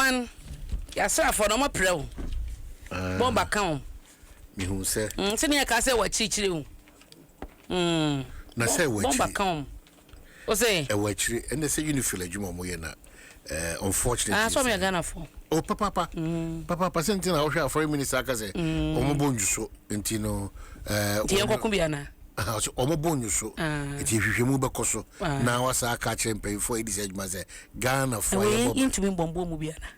Ɔman, yɛasraafoɔ no, ɔmo aprɛ wo. Bɔmba ka wo. Mehu sɛ. Sɛ ne yɛka sɛ wɔ akyirikyiri o. Na sɛ ɛwɔ akyiri. Bɔmba ka wɔn. O se. Ɛwɔ akyiri. Ɛnna sɛ UNIFIL adwuma ɔmo yɛ na unfortunately. Ah, so ɔmo yɛ Ghanafoɔ. Oh, papaapa. Papaapa sɛ nti na ɔhwɛ a foreign minister aka sɛ ɔmo bɔ njuso nti no. Nti yɛn kɔko bi ana. Ɔmo bɔ njuso. Nti nhwehwɛmu bɛkɔ so. Na wasa aka akyerɛ mpanyinfoɔ a yɛdi sɛ adwuma sɛ Ghanafoɔ a yɛbɔ. Ɛwɔ yɛntumi mbɔ mbɔ mu bi ana.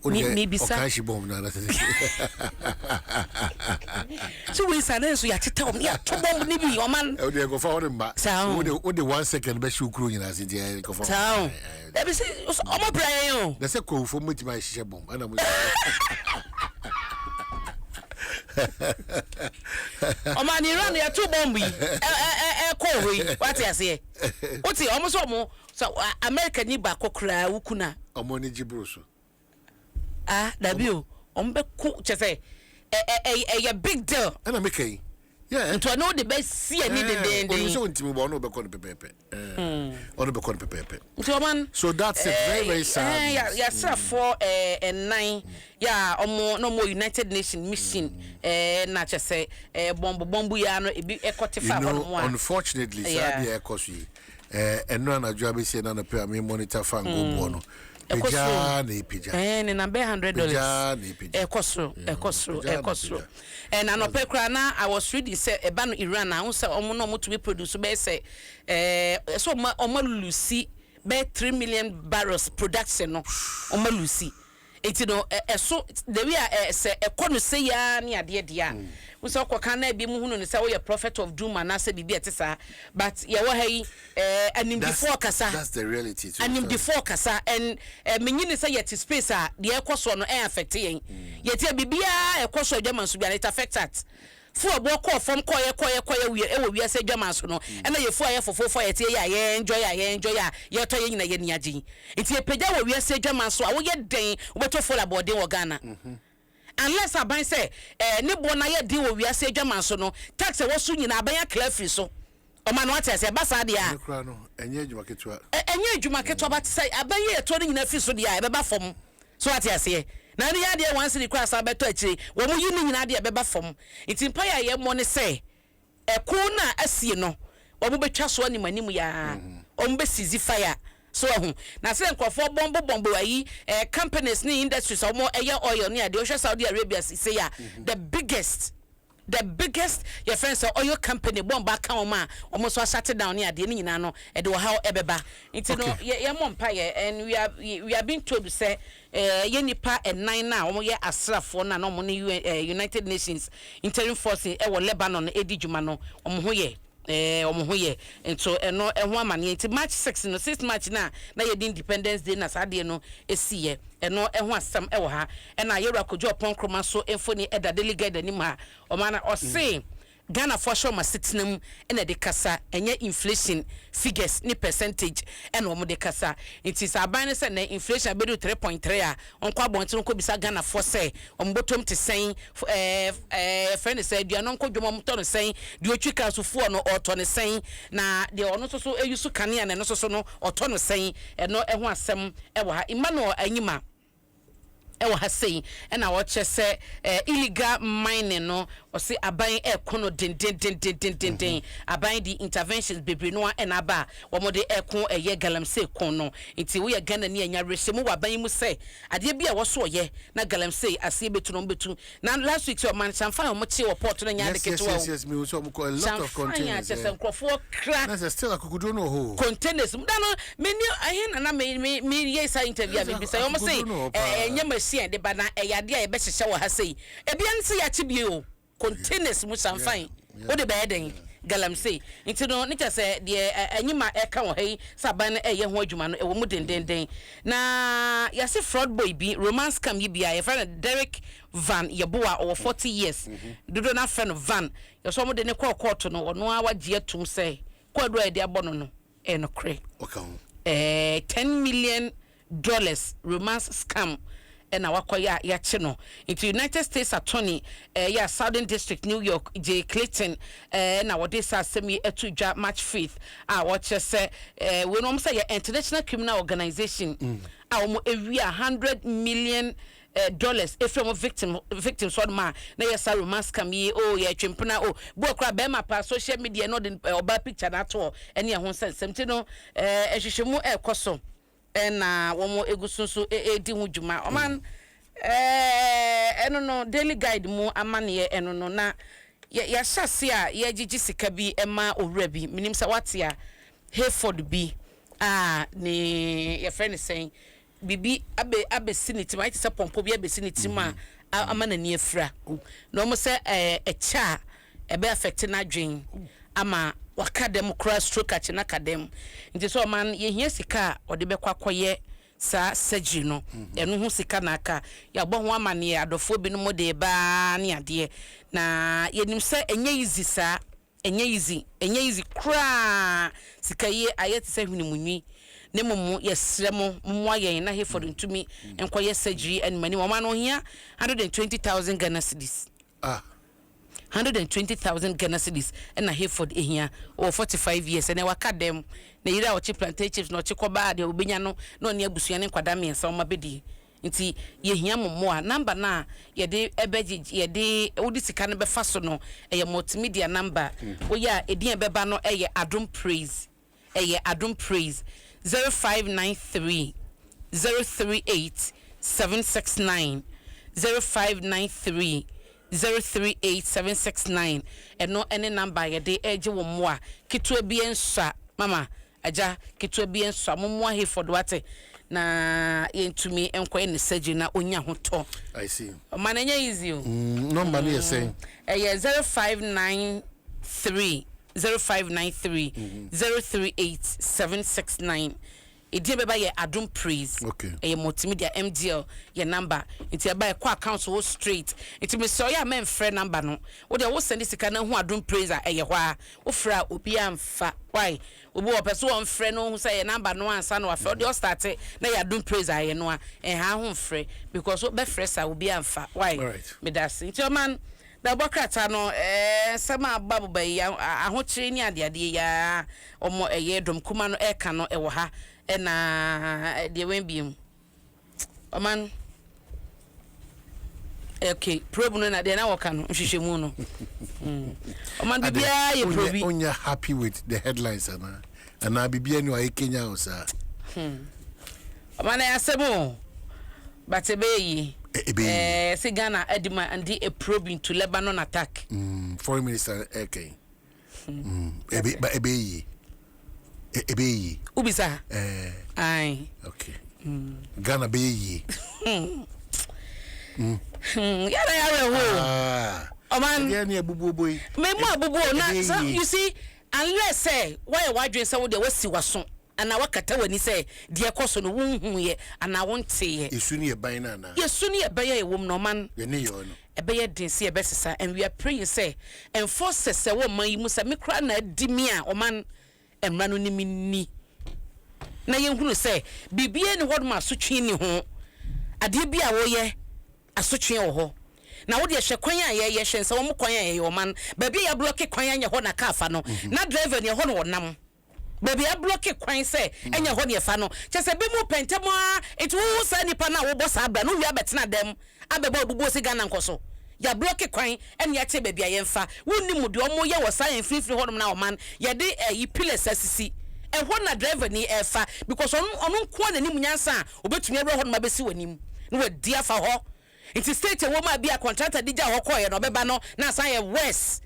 Mebisa. Ɔka hye bɔmb no anasɛ. So wei sa ne nso yɛatetɛ wɔm ne yɛato bɔmb ne bi ɔman. Ɛwɔ deɛ nkɔfa hɔ ne mma. Saa o. Wode 1 second bɛhye wo kuro nyinaa se nti nkɔfa. Saa o. Dabi sɛ ɔmo bra yɛn o. Na sɛ kɔwufo mo bɛtumi ahyehyɛ bɔmb ɛna mo. Ɔman Iran yɛto bɔmb yi ɛkɔ hɔ yi, wate aseɛ. Wote ɔmo sɛ ɔmo sɛ America ni baako koraa wuku na. Ɔmo ani gye boro so. Ah, dabi o, ɔmo bɛ ko kyɛ sɛ ɛ ɛ ɛyɛ big deal. Ɛna meka yi. Nti ɔne wo de bɛ si ani dendenden. Ɔno sɛ ɔntumi bɔ, ɔno bɛkɔ no pɛpɛɛpɛ. Ɔno bɛkɔ no pɛpɛɛpɛ. Nti ɔman. So that's it, very very sad. Yasrafoɔ 4 yɛ a ɔmo na ɔmo United Nations mission na kyɛ sɛ bɔmbo bɔmbo yi ano ebi ɛkɔ te fa hɔ nom a. Unfortunately, saa deɛ ɛkɔ so yi, ɛno anadwo abɛsie na anɔpɛ a me monitor fa ngoboɔ no, pagyaa na ɛpagya. Ne nam bɛyɛ $100. Pagyaa na ɛpagya. Ɛkɔ soro, ɛkɔ soro, ɛkɔ soro. Ɛna anɔpɛ koraa na I was reading sɛ ɛba no Iran a, sɛ ɔmo na ɔmo tumi produce bɛyɛ sɛ sɛ ɔmo lose bɛyɛ 3 million barrels production no, ɔmo lose. Nti no ɛso the way a sɛ ɛkɔ no sɛ yaa ne adeɛ deɛ a wosɛ ɔkɔ kan na ebi mu hunu no sɛ woyɛ prophet of doom anaasɛ biribi a ɛte saa, but yɛwɔ ha yi, animdifoɔ kasa. That's the reality too. Animdifoɔ kasa and menyini sɛ yɛte space a deɛ ɛkɔ soɔ no ɛyɛ affect yɛn. Yɛte biribiara ɛkɔ so adwama so biara, it affect us. Fuel boɔ kɔɔ fam, kɔɔyɛ kɔɔyɛ kɔɔyɛ wie ɛwɔ wiase adwama so no, ɛna yɛ fuel ayɛ fofofo a yɛte yɛ a yɛ enjoy a yɛ enjoy a yɛtɔ yɛ nyina yɛ ni agye yi. Nti yɛpagya wɔ wiase adwama so a, woyɛ den wobɛtɔ fuel aboɔden wɔ Ghana, unless aban sɛ ne boɔ na yɛ den wɔ wiase adwama so no, tax ɛwɔ so nyinaa aban akla afiri so. Ɔma no ate ase ɛba saa deɛ a. Ɛno koraa no ɛnyɛ adwuma ketewa. Ɛnyɛ adwuma ketewa, but sɛ aban yɛ yɛtɔ no nyinaa firi so deɛ a, ɛbɛba fam so, ate aseɛ. Na ɛno yɛ adeɛ 1 cedi koraa san bɛtɔ akyire wɔn mo yi ne nyinaa deɛ, ɛbɛba fam. Nti mpa yɛ a yɛmmɔ ne sɛ ɛko no a asie no, wɔn bɛtwa so anim anim yaa, wɔn bɛ cease fire so ɛho na sɛ nkurɔfoɔ bɔmbo bɔmbo ayi companies ne industries a wɔn ɛyɛ oil ne adeɛ. Wohwɛ Saudi Arabia sise a, the biggest yɛfrɛ sɛ oil company, bɔmba aka wɔn a wɔn nso ashut down ne adeɛ ne nyinaa no, ɛde ɔhaw ɛbɛba. Nti no yɛ yɛmmɔ mpa yɛ, and we are being told sɛ yɛ nipa 4 na wɔn yɛ asraafoɔ na wɔn ne UN, United Nations Interim Force ɛwɔ Lebanon edi dwuma no, wɔn ho yɛ wɔn ho yɛ. Nso ɛno ɛho amaneɛ. Nti March 6 no, 6 March na yɛdi Independence Day na saa adeɛ no esi yɛ, ɛno ɛho asɛm ɛwɔ ha. Ɛna yɛwura Kojo Oppong Nkrumah nso mfoni ɛda Daily Guide anim ha. Ɔman na ɔse Ghanafoɔ hyɛ wɔn asetena mu ɛna ɛde kasa, ɛnyɛ inflation figures ne percentage ɛna wɔn de kasa. Nti sɛ aban no sɛ nɛ inflation abɛdu 3.3 a, ɔnkɔ abɔnten nkɔ bisa Ghanafoɔ sɛ wɔn bɔtɔm te sɛn, ɛɛ ɛɛ fɛn ne sɛ aduane nkɔ dwom wɔn tɔ no sɛn, deɛ otwi kaa so fuɔ no ɔtɔ ne sɛn, na deɛ ɔno nso so eyi so kanea na ɛno nso so no ɔtɔ no sɛn. Ɛno ɛho asɛm ɛwɔ ha. Emmanuel Anyima ɛwɔ ha sei, ɛna ɔkyɛ sɛ illegal mining no, ɔsi aban ɛko no dendendendendenden. Aban de interventions bebree no a ɛna aba a wɔn de ɛko ɛyɛ galamsey ko no. Nti woyɛ Ghana ni, anya rehyɛ mu wɔ aban yi mu sɛ adeɛ bi a wɔso ɔyɛ na galamsey aseɛ bɛtu no, wɔn bɛtu. Na last week sɛ ɔman changfan a wɔn kye wɔ port no nyɛ ade ketewa o. Yes, mi nso ɔmo kɔ a lot of Changfan a containers. kyɛ sɛ nkurɔfoɔ kra. Na sɛ still akokoduro no wɔ hɔ o. Containers mu da no, me ni ɛhe na me yɛ sa interview a, me bisa wɔn sɛ Akokoduro no wɔ paa. Ɛnyɛ machine a yɛde ba na ɛyɛ adeɛ a yɛbɛhyehyɛ wɔ ha sei, ebi nso yɛakye bie o, containers mu changfan. Wode bɛyɛ den galamsey? Nti no ne kyɛ sɛ deɛ anyima ɛka wɔ ha yi sɛ aban no ɛyɛ ho adwuma no ɛwɔ mu dendenden. Na yɛse fraud boy bi, romance scam yi bi a yɛfrɛ no Derek Van Yeboa, ɔwɔ 40 years dodo no, afrɛ no Van. Yɛsɛ ɔmo de ne kɔɔ kɔɔto no, ɔno ara wagye atum sɛ kɔɔdo a yɛde abɔ no ɛyɛ nokorɛ. Ɔka ho. $10 million romance scam. Ɛna wakɔyɛ a yɛakye no. Nti United States Attorney ɛyɛ Southern District, New York, Jay Clayton, ɛna wɔde saa asɛm yi ato dwa March 5th a wɔkyerɛ sɛ wei no wɔn sɛ yɛ international criminal organization a wɔn awia $100 million efiri wɔn victims hɔ nom a na yɛ sa romance scam yi o, yɛ twempena o, bu okura bɛrima pa social media na ɔde ɔbaa picture na ato hɔ ɛne ɛho nsɛnsɛm. Ti no ɛhwehwɛmu ɛɛkɔ so, ɛna wɔn egu so nso ɛɛdi ho dwuma. Ɔman ɛno no, Daily Guide mu amaneɛ ɛno no. Na yɛ yɛahyɛ ase a yɛgyegye sika bi ɛma owura bi. Minim sɛ wate a, Hayford bi a ne yɛfrɛ ne sɛn, biribi abɛ abɛsi ne tirim, ayɛ te sɛ pɔmpɔ bi abɛsi ne tirim a ama n'ani afira, na wɔn sɛ ɛkyɛ a ɛbɛ affect n'adwen ama waka dɛm koraa, stroke akyi n'aka dɛm. Nti sɛ ɔman yɛhia sika a ɔde bɛkɔ akɔyɛ saa surgery no, ɛno ho sika na aka. Yɛabɔ ho amanneɛ, adɔfoɔ binom de baa ne adeɛ, na yɛnim sɛ ɛnyɛ easy saa, ɛnyɛ easy, ɛnyɛ easy koraa. Sika yie ayɛ te sɛ hwenemunwi. Ne mmom yɛsrɛ mo, mmoa yɛn na Hayford ntumi nkɔyɛ surgery anim anim. Ɔma no ohia 120,000 Ghana cedis. Ah. 120,000 Ghana cedis ɛna Hayford ehia. Ɔwɔ 45 years, ɛnɛ waka dɛm na yere a ɔkye plantain chips na ɔkye kɔbaa deɛ obenya no na ɔne abusua ne nkwadaa mmiɛnsa ɔma bɛdi. Nti yɛhia mo mmoa. Number no a yɛde ɛbɛgye, yɛde wode sika no bɛfa so no, ɛyɛ multimedia number. Woyɛ a, ɛdin a ɛbɛba no ɛyɛ Adom Praise, ɛyɛ Adom Praise, 0593 038 769, 0593 038 769. Ɛno ɛne number a yɛde ɛgye wɔn mmoa. Ketewa bi nsa, mama agya, ketewa bi nsa, mo mmoa Hayford, wate, na yɛntumi nkɔyɛ ne surgery na onya ho tɔ. I see. Ɔma no ɛnyɛ easy o. Number no yɛ sɛn? Ɛyɛ 0593, 0593 038 769. Ɛdin bɛba yɛ Adom Praise. Ɛyɛ multimedia MGL yɛ number, nti ɛba ɛkɔ account wɔ straight. Nti mesɛ ɔyɛ a, mɛmfrɛ number no. Wode wo send sika no hu Adom Praise a ɛyɛ hɔ a, wofrɛ a obi amfa. Why? Obi wɔ pɛ so wɔmfrɛ no hu sɛ ɛyɛ number no ansa na wafrɛ. Wode ɔstart na yɛ Adom Praise a ɛyɛ no a, ɛha ho mfrɛ because wobɛfrɛ sa obi amfa. Why? Meda ase. Nti ɔman na ɔbɔ krataa no, nsɛm a aba boba yi, ahokyere ne adeadeɛ yi a ɔmo ɛyɛ dɔm kuma no ɛka no ɛwɔ ha. Ɛna deɛ wɛn biem, ɔman, okay, probe no na deɛ na wɔka no, nhwehwɛmu no. Ɔman, biribiara yɛ probe. Wonyɛ happy with the headlines anaa biribiara ni wayɛ kenya wo saa? Ɔman, ɛyɛ asɛm o, but ɛbɛyɛ yie. Ɛbɛyɛ yie. Sɛ Ghana ademand a probe into Lebanon attack. Foreign minister ɛkɛn ɛbɛyɛ yie, ɛbɛyɛ yie. Wobisa? Ae. Okay, Ghana bɛyɛ yie. Yàrá yàrá ɛhó. Ah. Ɔman. Ɛdeɛ ne abubuo yi. Mɛ mu abubuo na Ɛbɛyɛ sɛ yie. you see, unless sɛ wayɛ w'adwene sɛ wo deɛ wasi w'aso anaa wakata w'ani sɛ deɛ ɛkɔ so no wonhu yɛ anaa wonte yɛ. Esu ne yɛ ban no anaa? Yɛsu ne yɛbɛyɛ ɛwɔ mu na ɔman. Yɛne yɛ no. Ɛbɛyɛ den sɛ yɛbɛsesa, and we are praying sɛ enforcers sɛ wɔ ɔman yi mu sɛ me koraa na adi mi a, ɔman mmara no ni mi ni na yɛnhunu sɛ biribiara ni hɔnom a asotwe ni ho. Adeɛ bi a wɔyɛ, asotwe wɔ hɔ. Na wode hwɛ kwan a yɛyɛ, hwɛ nsɛ wɔn kwan a yɛyɛ. Ɔman, baabi a yɛablock kwan anyɛ hɔ na kaa fa no, na driver ni ɛhɔ na ɔnam. Baabi a yɛablock kwan sɛ ɛnyɛ hɔ ne ɛfa no, kyɛ sɛ bi mu pɛntɛm a. Nti wowo saa nipa no a wobɔ saa bra no, wowie abɛtena dɛm abɛbɔ abubuo si Ghana nkɔ so. Yɛablock kwan ɛne yɛakyɛ baabi a yɛmfa. Wonnim deɛ ɔmo yɛ wɔ saa mfimfini hɔnom na ɔman yɛde ɛyi pillars asisi ɛhɔ na driver ni ɛfa because ɔno nko a n'anim nyansa a obetumi awura hɔnom abɛsi w'anim na wadi afa hɔ. Nti state ɛwɔ mu a bi a contractor de gya hɔ kɔɔyɛ no, ɔbɛba no na asan yɛ worse.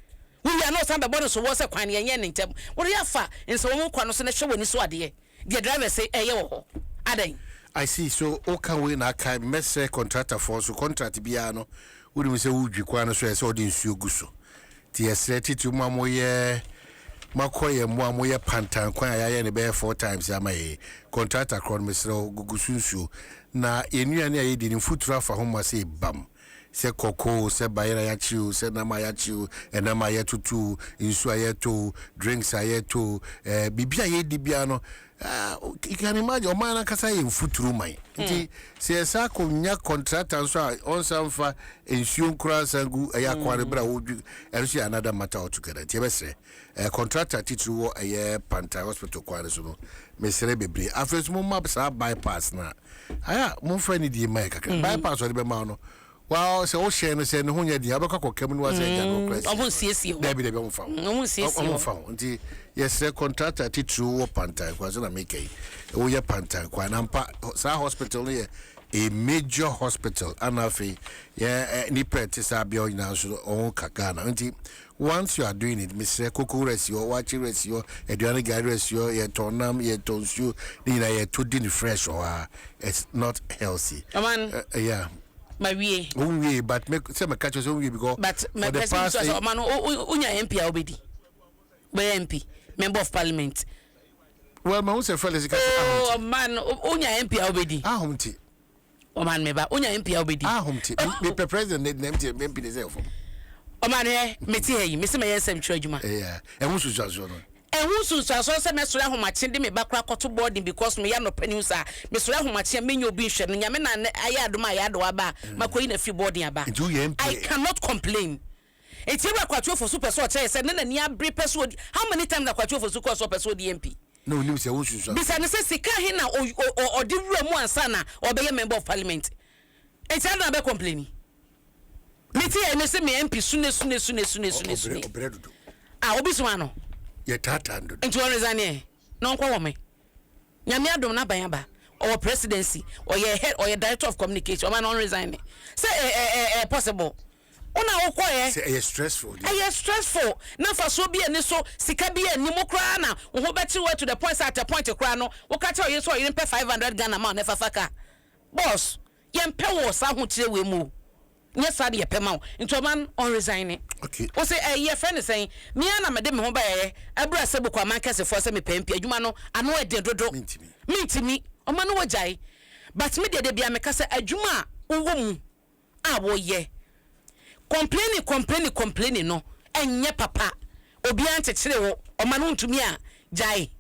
Wowie a, na ɔsan bɛbɔ no so wɔ sɛ kwan no yɛnyɛ ne ntɛm. Wɔde afa nsɛ wɔn kwan no so na hwɛ w'ani so adeɛ deɛ driver sɛ ɛyɛ wɔ hɔ adan. I see. So woka wei na aka mɛsrɛ contractorfoɔ so, contract biara no, wonim sɛ wodwi kwan no so, ɛ sɛ wode nsuo gu so. Nti yɛsrɛ titiri mu a moyɛ makɔ yɛ mmoa, moyɛ pantan kwan a yɛayɛ ne bɛyɛ four times ama yɛ contractor korɔ no, mesrɛ wo, gugu so nsuo na yɛn nnuane a yɛdi no mfuturo afa ho ma sɛ bam. Sɛ kɔkɔɔ, sɛ bayerɛ a yɛakye o, sɛ nam a yɛakye o, ɛnam a yɛtoto o, nsuo a yɛtɔ o, drinks a yɛtɔ o, biribi a yɛdi biara no, you can imagine, ɔman no ankasa yɛ mfuturo man. Nti sɛ yɛsa akɔnya contractor nso a ɔnsa mfa nsuo nkora nsa gu ɛyɛ akoa no berɛ a wɔdwi, ɛno nso yɛ another matter altogether. Nti yɛbɛsrɛ contractor titiri wɔ ɛyɛ Pantai Hospital kwan no so no, mesrɛ bebree. Afei nso momma saa bypass no a ayɛ a momfa ne die ma yɛ kakra. Bypass ɔde bɛma wo no, wa sɛ wohyɛn no sɛ ne ho nyɛ den a, wobɛkɔ akɔka mu no, wasɛ agya no kora. Ɔmo nsiesie hɔ. Dabi, dabi, ɔmfa ho. Ɔmo nsiesie ɔmo hɔ. mfa ho. Nti yɛsrɛ contractor titiri wɔ Pantan kwan so na meka yi, woyɛ Pantan kwan na mpa saa hospital no yɛ a major hospital, ana afei yɛ nipa ɛte saa abea nyinaa nso no, ɔho ka Ghana. Nti once you are doing it, mesrɛ, koko rɛsi hɔ, wakye rɛsi hɔ, aduane gari rɛsi hɔ, yɛtɔn nam, yɛtɔn nsuo ne nyinaa, yɛtɔ di ne fresh wɔ hɔ a, it's not healthy. Ɔman. Yeah. Ma wie. Wonwie, but me sɛ meka kyerɛ sɛ wonwie because but for the past sɛ ɔman no wonya MP a, wobɛdi wobɛyɛ MP, member of parliament. Well, ma wo sɛ Felix ka sɛ Oh, ɔman no wonya MP a, wobɛdi. Ahom ti. Ɔman, meba, wonya MP a, wobɛdi. Ahom ti, mepɛ president ne mp, MP ne sɛ ɛfam. Ɔman, hɛ, mete ha yi, mese mɛyɛ nsɛmtwerɛ adwuma. Ɛyɛ ɛho susuasoɔ no. Ɛho nsunsuasoɔ sɛ mɛsɔre ahomakye de me ba kora kɔto boarding because meyɛ anɔpa news a, mesɔre ahomakye a, menya obi nhwɛ no. Nyame na ayɛ adom a yɛade aba a, makɔyi na firi boarding aba. Nti woyɛ MP. I cannot complain. Enti ewura Kwakye Ofosu pɛ sɛ ɔkyerɛ yɛ sɛ ne n'ani abere pɛ so odi. How many times na Kwakye Ofosu kɔɔ sɛ ɔpɛ sɛ odi MP? Na onim sɛ ɛho nsunsuasoɔ. Bisa ne sɛ sika he na ɔde wura mu ansa na ɔbɛyɛ member of parliament. Enti ada na bɛ complain? Mete yɛ me sɛ me MP sune sune sune sune sune sune. Ɔbrɛ dodo. A obi soma no. Yɛtaataa no dodo. Nti wɔn resign ɛ na ɔnkɔ wɔ me. Nyame adom n'aban aba, ɔwɔ presidency, ɔyɛ head, ɔyɛ director of communication. Ɔma na ɔn resign sɛ ɛ ɛ ɛ ɛ possible wona wokɔɛ. Sɛ ɛyɛ stressful deɛ. Ɛyɛ stressful na nfasoɔ bi ani so, sika bi ani mu koraa na wo ho bɛkye wo to the point sɛ at a point koraa no, woka kyerɛ ɔyere sɛ ɔyere mpɛ 500 Ghana ma wo na ɛfafa ka boss. Yɛmpɛ wɔ saa ahokyerɛ wei mu o, nyɛ saa de yɛpɛ ma wo. Nti ɔman, ɔn resign. Wo sɛ ɛyɛ fɛ ne sɛn mea na mede me ho baeɛ abura sɛ boko aman kɛsefoɔ sɛ mepɛ MP adwuma no, ano ɛden dodo. Mentimi. Mentimi. Ɔma no wagyae, but me deɛ, de bia meka sɛ adwuma a wowɔ mu a woyɛ, complaining, complaining, complaining no ɛnyɛ papa. Obiara nkyekyere wo. Ɔma no ntumi a, gyae.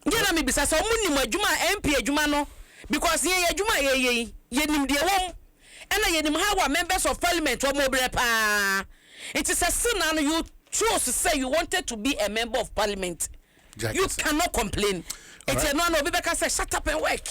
Nti na mebisa sɛ ɔmo nim adwuma a MP adwuma no, because yɛn yɛ adwuma a yɛyɛ yi, yɛnim deɛ ɛwɔ mu, ɛna yɛnim how a members of parliament ɔmo brɛ paa. Nti sɛ sena no you chose sɛ you wanted to be a member of parliament, Gyae you kasa. cannot complain. Nti ɛno ano obi bɛka sɛ shut up and work.